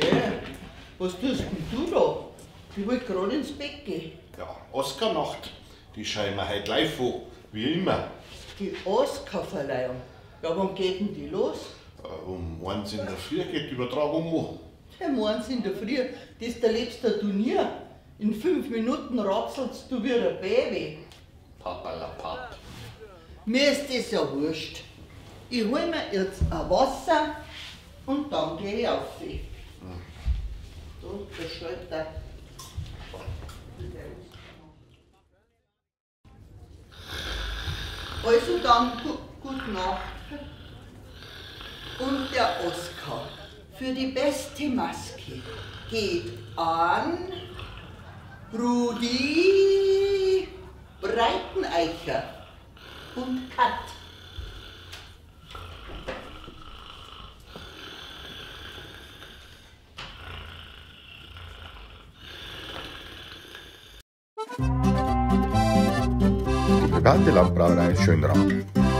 Hey, was tust denn du da? Ich wollte gerade ins Bett gehen. Ja, Oscar-Nacht. Die schau ich mir heute live an, wie immer. Die Oscar-Verleihung? Ja, wann geht denn die los? Um 1 in der Früh geht die Übertragung an. Um 1 in der Früh, das ist der letzte Turnier. In 5 Minuten ratzelst du wie ein Baby. Papalapap. Mir ist das ja wurscht. Ich hol mir jetzt ein Wasser und dann geh ich auf. So, der Schalter. Also dann, gute Nacht. Und der Oscar für die beste Maske geht an Rudi Breiteneicher und Kat. Die private Landbrauerei Schönrath.